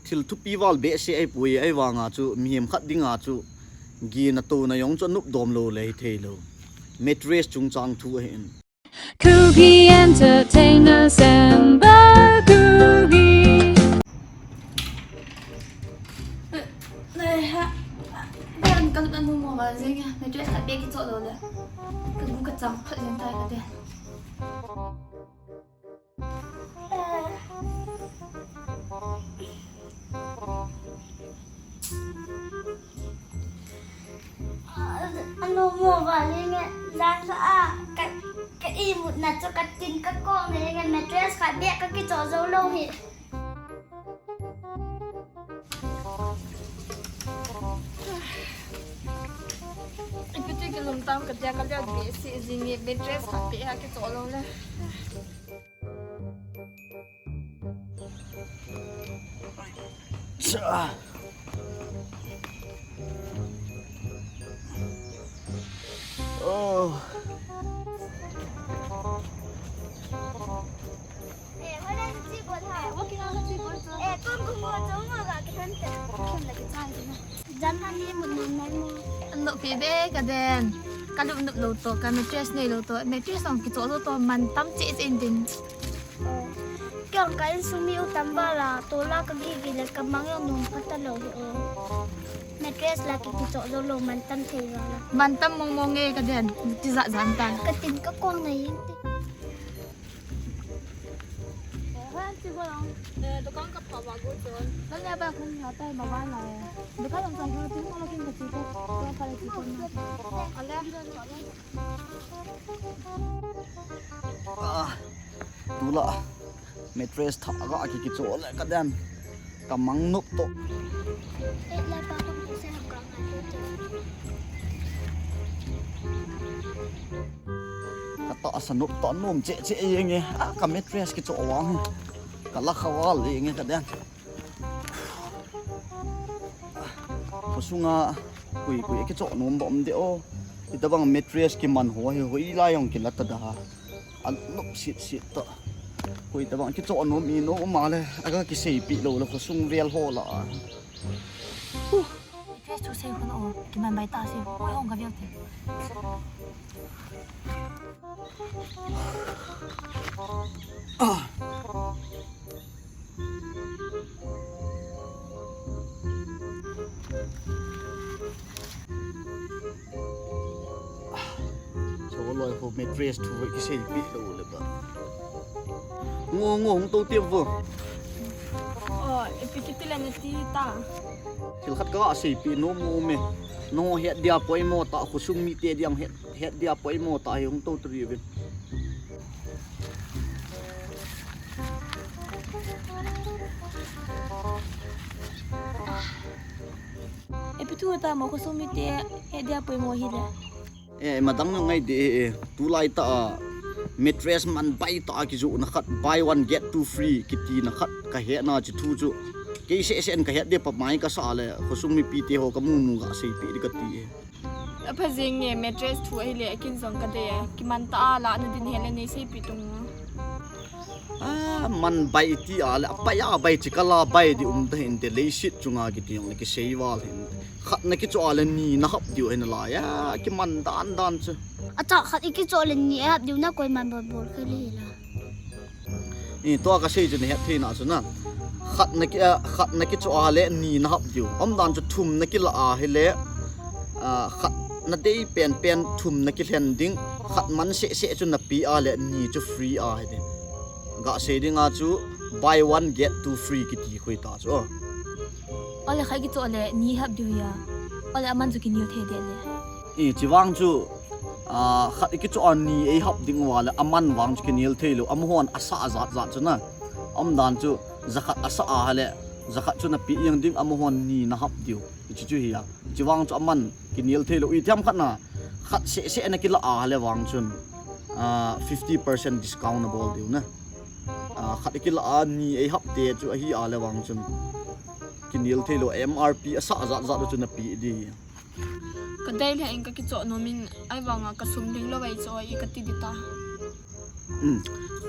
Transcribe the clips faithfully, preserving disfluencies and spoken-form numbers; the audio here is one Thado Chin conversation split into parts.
Thil thupi val behseh ahipoi, ahivanga chu mihem khat dinga chu gina tona jong chu anop dom lou le hithei lou. Mattress chungchang thu ahin. Kuki Entertainers and Bakugi. Nei ha. Ban kal ban mo ma jeng ya. Mattress khat beh kichoh lou le. Ka gu ka chang phat jeng tai ka te. Ano mo ba linge, jan sa a, ka, ka imutna chu ka tin ka kong linge, mattress khat beh ka kichoh jou lou hi. Ipi ti kilum tam ka tia ka liat behseh jing e, mattress khat beh ha kichoh lou le. Cha. Oh. Eh, hola si chi bol ha. Eh, kung kung mo chong mo ga ki han te. Jan han ni mun nan nai mo. An lo pe be ka den. Ka lup nup lou to, ka mattress nei lou to. Mattress ong kichoh lou to, man tam cheh cheh in tin. Kei ong ka insung mi u tam val a, tola ka gigi le ka mang jong nom pha ta lou hi o. Mattress la ki kichoh jou lou, man tam thei val a. Man tam mong mong e ka den, ti ja jan tan. Ka tin ka kong na jeng te. Eh, dukan ka pha ba go chon. Nang ya ba khun ya tai ma ba na. Dukan lam sa ko tin ko la kin ka chi ko. Ko pha le chi ko na. Ale. Ah, tula mattress thah ga ki kichoh le ka den. Ka mang nop to. Ka tahsa nop to nom cheh cheh jeng e. Ah, ka mattress kichoh vang. Ka la kha val jeng e ka den. Khosunga koi koi kichoh nom bom de o. Hitabang mattress kiman ho hi hoilai jong kila ta da. An nop sit sit to. Koi tabang kichoh nom i nom ma le, aga kiseipeh lou le khosung vel ho la. Mattress chu sei khun o, kiman bai ta sei. Hoi ong ka vel te. Ah. Cho loi ho mattress thu kiseipeh lou le ba. Ngo ngo hung to te vo. Oh, ipi kiti le nati ta. Thil khat ka seipeh nom mo me. Nangho het dia poimo ta, khosung mite dia het, het dia poimo ta hi hung to tu ri ve. Ipi thu ta mo khosung mite het dia poimo hi le. Eh, madang na ngai de, eh, tulai ta a mattress man bai ta a kijoh na khat, buy one get two free kiti na khat ka he na chi thu chu. Kei seh seh in ka het de pa mai ka sa le, khosung mipite ho ka mu mu ga seipeh di ka ti e. Apha jing nge mattress thu ahi le, akin jong ka de, kiman ta a la na din he le nei seipeh tung. Ah, man bai ti a le, apai a bai chi kala bai di um ta hin te leiset chunga kiti jong le kisei val hin. Khat na kichoh a le ni na hap diu hin la ya, kiman dan dan chu. Acha khat i kichoh le ni hap diu na koi man bol bol khe le la. I to ka sei chu na het thei na chu na. Khat na ki, ah, khat na kichoh a le ni na hap diu. Umdan chu thum na kila a hi le, ah, khat na dei pen pen thum na kilhen ding. Khat man seh seh chu na pe a le ni chu free a hi ding. Ga sei ding a chu buy one get two free kiti khoi ta chu. Ole khat kichoh le ni hap diu ya. Ole aman chu kinel thei de le. I chi vang chu, ah, khat i kichoh a ni ei hap ding uva le, aman vang chu kinel thei lou, amahon asa jat jat chu na. Umdan chu, jakhat asa a le, jakhat chu na pe jeng ding, amahon ni na hap diu. Chi chu hi a. Chi vang chu aman kinel thei lou. I thiam khat na, khat seh seh na kila a le vang chun, ah, fifty percent discount na bol diu na. Ah, khat i kila a ni ei hap te chu ahi a le vang chun. Kinel thei lou, M R P asa jat jat chu na pe di. Ka dei le in ka kichoh nom in, ahivanga ka sum ding lou vai cho i ka ti di ta. Um,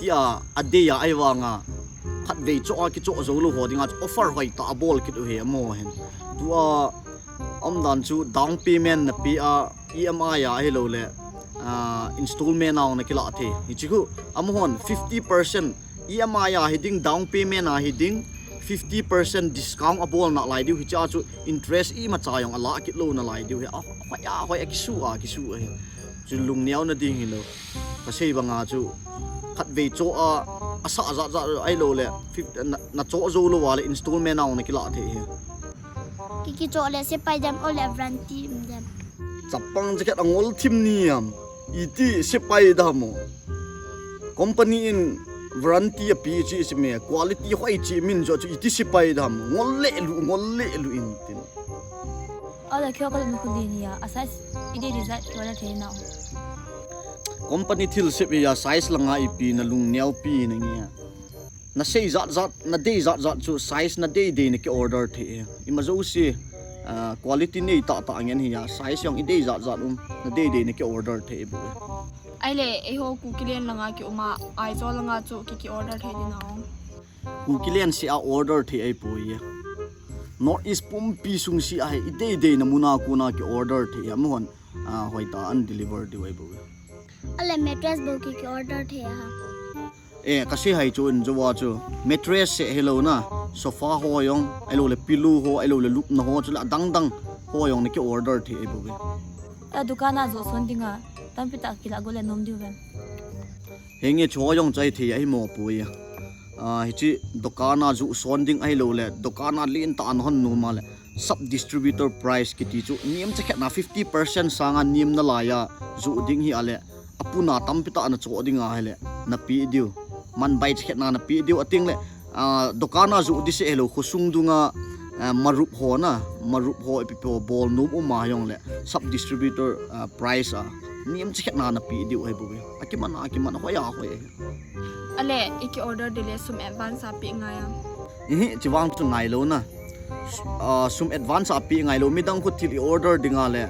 tia, a dei a ahivanga. Khatvei choh a kichoh jou lou ho dinga chu offer hoitah abol kit u ahi amaho hin. Tua umdan chu down payment na pe a, E M I a ahilou le, ah, installment a na kilah thei. Hichi khu amahon fifty percent E M I a hiding, down payment a hiding, fifty percent discount abol nalai diu, hicha chu interest imacha jong alah kit lou nalai diu ahi. A, hoi a, hoi a kisu a, kisu ahi. Chu lungneo na ding hilou. Kasei banga chu khatvei choh a, asah jat jat ahilou le, fif-, na, na choh jou lou a le installment a na kilah thei ahi. Ki, kichoh le sepai dem, ole warranty um dem. Chapang jacket angol thim ni am. Iti sepai dam o. Company in warranty api chi si me, quality hoi chi min jo chu iti sepai dam o. Ngol le lu, ngol le lu in tin. Ole kyo ka nu khuli ni ya, a size idei dei jat kyo la thei na. Company thil sep hi a size langa ipi na lungneo pi na nge. Na sei jat jat, na dei jat jat chu size na dei dei na ki order thei. Ima jouse, ah, quality nei tah tah ngen hi a, size jong idei jat jat um, na dei dei na ki order thei bu. Ahile, eiho Kukiland langa ki um a, Aizawl langa chu ki, ki order thei ding na ong. Kukiland seh a order thei ahi poi. North East pumpi sung seh a hi idei dei na mun a kona ki order thei a, amahon, ah, hoitah a na deliver diu ahi bu. Ale mattress bou ki, ki order thei a ha. Eh, kasei hai chu in jo a chu. Mattress seh hilou na, sofa ho jong, ahilou le pillow ho, ahilou le lupna ho, chule adang dang ho jong na ki order thei ahi bu. A dukan a joh son dinga, tampi tah kilah go le nom diu vem. Henge chu ho jong chai thei ahi mo poi. Ah, hichi dukan a joh son ding ahilou le, dukan a lentah a na hon nom a le, sub distributor price kiti chu, nem cha khet na fifty percent sanga nem nalai a, joh ding hi a le, apuna tampi tah na choh ding ahile, na pe diu. Man bai cha khet na na pe diu, ating le, ah, dukan a joh di seh hilou, khosung dunga, ah, marup ho na, marup ho ipi po bol nom um a jong le, sub distributor, ah, price a, nem cha khet na na pe diu ahi bu. Akiman a, akiman a, hoi a, hoi. Ale, i ki order ding le sum advance a pe ngai a. Ihi, chivang chu ngai lou na. S-, ah, sum advance a pe ngai lou, midang khu thil i order dinga le,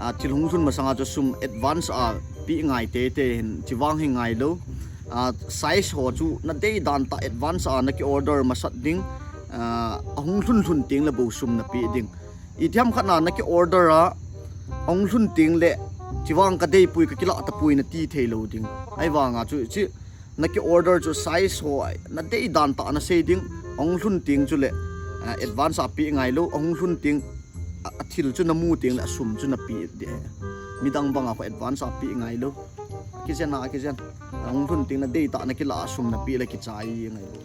ah, thil hung lhun masanga chu sum advance a pe ngai tei tei hin, chivang hi ngai lou. Ah, size ho chu na dei dan tah advance a na ki order masat ding, ah, ahung lhun lhun teng le bou sum na pe ding. Itiham khat na na ki order a, ahung lhun teng le, chivang ka dei poi, ka kilah ta poi na ti thei lou ding. Ahivanga chu, chi, na ki order chu size ho, na dei dan tah na sei ding, ahung lhun teng chule, ah, advance a pe ngai lou, ahung lhun teng, a, a thil chu na mu teng le, a sum chu na pe ding. Midang banga khu advance a pe ngai lou. Kijen a, kijen. Ahung lhun teng na dei tah na kilah a sum na pe le kichai ngai lou.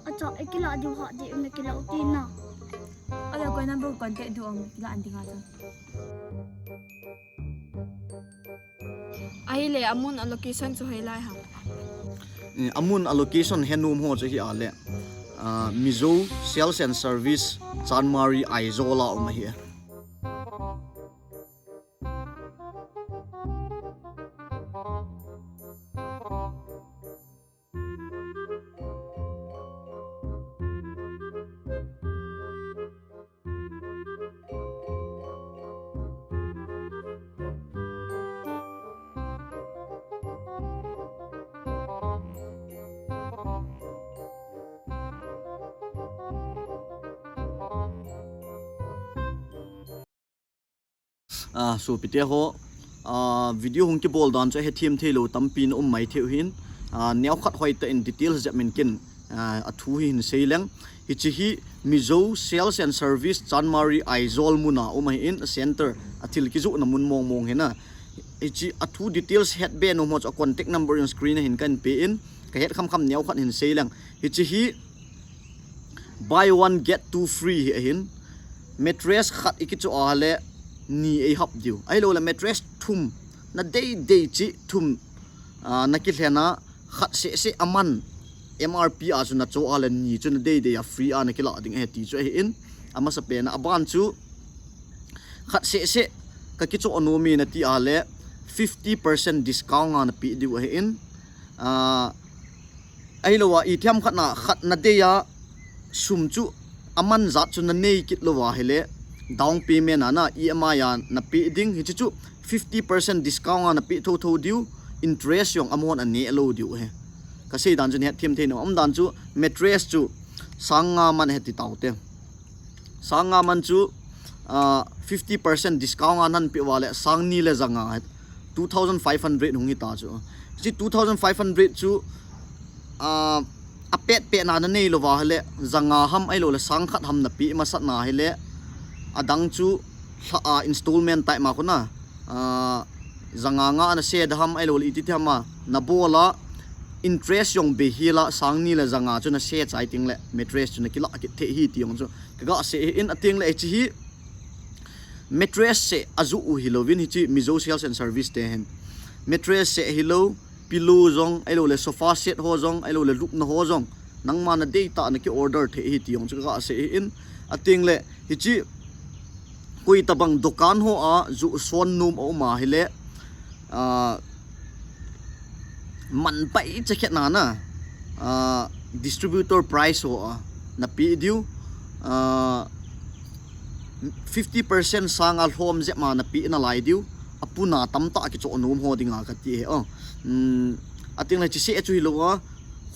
Acha, i kilah diu ha di, na kilah u ti na. Ale koi number contact diu ong kilah an ding a chu. Ahile, amun a location chu hoilai ham? Eh, amun a location he nom ho chu hi a le, ah, Mizo Sales and Service, Chanmari, Aizawl a um ahi. Ah, sopite ho, ah, video hung kibol dan chu hethem thei lou tampi na um mai thei u hin, ah, neokhat hoitah in details jep min kin, ah, athu hi hin sei leng. Hichi hi Mizo Sales and Service Chanmari Aizawl mun a um ahin, a center a thil kijoh na mun mong mong hi na. Hichi athu details het be nom ho chu a contact number in screen a hin kan pe in, ka het kham kham neokhat hin sei leng. Hichi hi buy one get two free hi ahin. Mattress khat i kichoh a le ni ei hap diu. Ahilou le mattress thum, na dei dei chi thum, ah, na kilhen a, khat seh seh aman M R P a chu na choh a le ni chu na dei dei a free a na kilah ding ahi ti chu ahin. Amasa pen a, aban chu khat seh seh ka kichoh nom e na ti a le fifty percent discount a na pe diu ahin. Ah, ahilou a, itiham khat na, khat na dei a, sum chu aman jat chu na nei kit lou a hile, down payment a na, E M I a na pe ding, hichi chu fifty percent discount a na pe tho tho diu, interest jong amahon a neh lou diu ahi. Kasei dan chu nahet them thei nom. Aum dan chu mattress chu sang nga man ahi ti taute. Sang nga man chu, ah, fifty percent discount a nahin pe uva le sang ni le ja nga, two thousand five hundred hung hita chu. Hiche two thousand five hundred chu, ah, apet pet na nanei louva ahile ja nga ham ahilou le sang khat ham napeh masat na ahile, adang chu lha, ah, installment type ma khu na, ah, ja nga nga nase da ham ahilou le iti ti ham a nabol a, interest jong bei hel a sang ni le ja nga chu nase chai teng le mattress chu nakilah kit thei ahi ti jong chu kaga sei ahin. Ateng le hiche hi mattress seh ajoh u hilouvin, hiche Mizo Sales and Service te hin mattress seh hilou, pillow jong ahilou le sofa set ho jong ahilou le lupna ho jong nangma nadei tah a naki order thei ahi ti jong chu kaga sei ahin. Ateng le hiche koi tabang dukan ho a joh son nom aum ahile, ah, man pai cha khet na na, ah, distributor price ho a napeh diu, ah, fifty percent sang a lhom jep ma napeh nalai diu, apuna tamtah kichoh nom ho dinga kati ahi. Oh, um, ateng le hiche seh chu hilou a,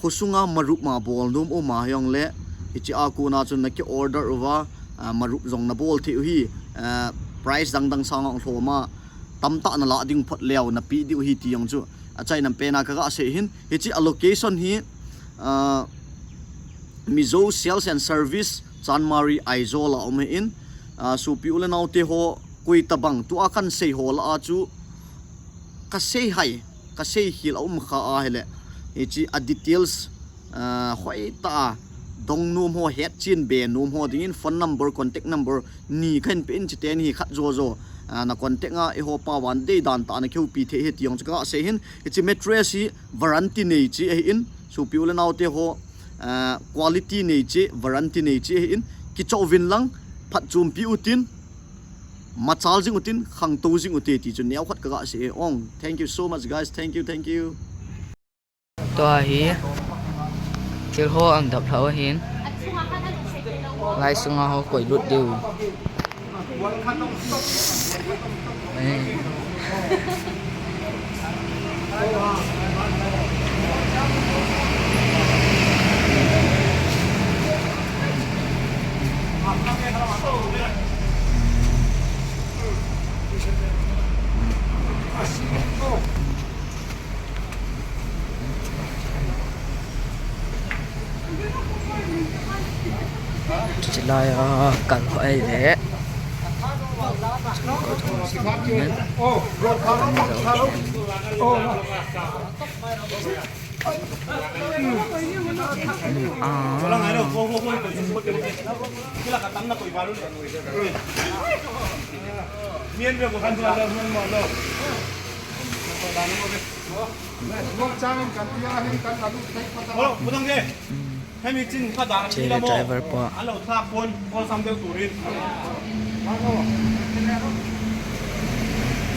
khosunga marup ma bol nom um ahi jong le, hiche a kona chun naki order uva, ah, marup jong nabol thei u ahi, ah, price dang dang sang a lhom a, tamtah nalah ding phot leu napeh diu ahi ti jong chu achaina pen a kaga sei ahin. Hiche a location hi, ah, Mizo Sales and Service, Chanmari, Aizawl a um ahin, ah, sopi u le naote ho, koi tabang tua kahin sei ho lah a chu kasei hai, kasei khel a um kha ahile, hiche a details, ah, hoitah a dong nom ho, hetchen be nom ho dingin phone number, contact number ni kahin pe in, chuteng hi khat jo jo, ah, na contact a eiho pao a nadei dan tah a nakihoupi thei ahi ti jong chu kaga sei ahin. Hiche mattress hi warranty nei cheh ahin, sopi u le naote ho, ah, quality nei cheh, warranty nei cheh ahin, kichoh uvin lang, phatchompi utin, machal jing utin, khangtou jing ute ti chu neokhat kaga sei e. Ong, thank you so much, guys. Thank you, thank you. Tua hi thil ho ahin dap lhau ahin. Lai sunga ho koi lut diu. Eh. Chilai a kal ho ai le. Hello, putang ke. Hemi chin kha dan. Chele driver pa. Alo tha pon, pon sam deu turin.